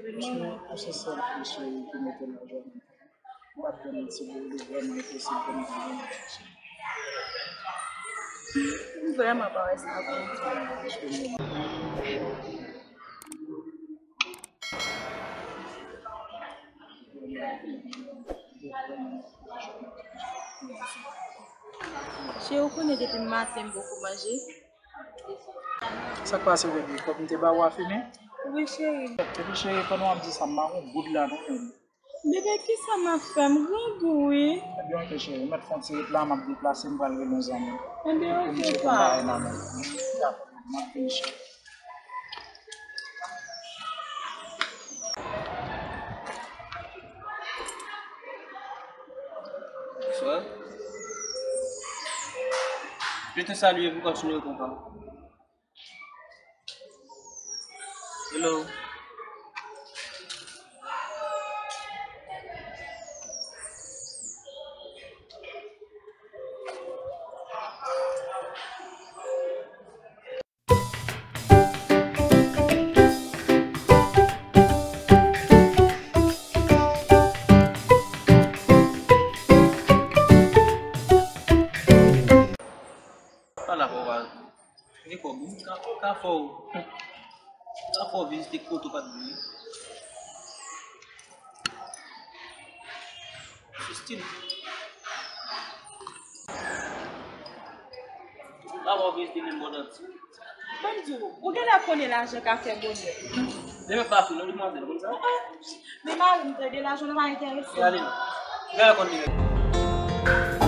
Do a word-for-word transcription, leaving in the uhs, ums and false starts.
Cheri, se sèl fi, cheri, ki mete lajan nan kè m. M p ap fè manti pou ou, li vrèman enposib pou m pa renmen, cheri. M vrèman pa wè sa pou ou. Cheri, ou konnen depi maten m poko manje. Sa k pase, baby? Kòb m te ba ou a fini? Wi, cheri. Epi, cheri, pandan w ap di sa, m pa gon goud la non, menm. Bebe, kisa m ap fè? M grangou, wi. Ebyen, oke, cheri. Ou mèt fè yon ti ret la, m ap deplase, m pral rele yon zanmi. Ebyen, oke, pa. Dakò, m ap vini, cheri. Bonswa. Je te salue, vous continuez au combat. Hello. Pale avè w, Ni kòb ou, ka, ka fè w, ka fè w vizite kote w pa t vle. Sistine. Ka fè w vizite lemonn antye. Ban m di w, ou genlè konnen lajan ka fè bonè. Demen pa fini non, demwazèl, ou konn sa? Ah, ah. Men mari m tande lajan nan pa enterese. Gade, gade konn li menm.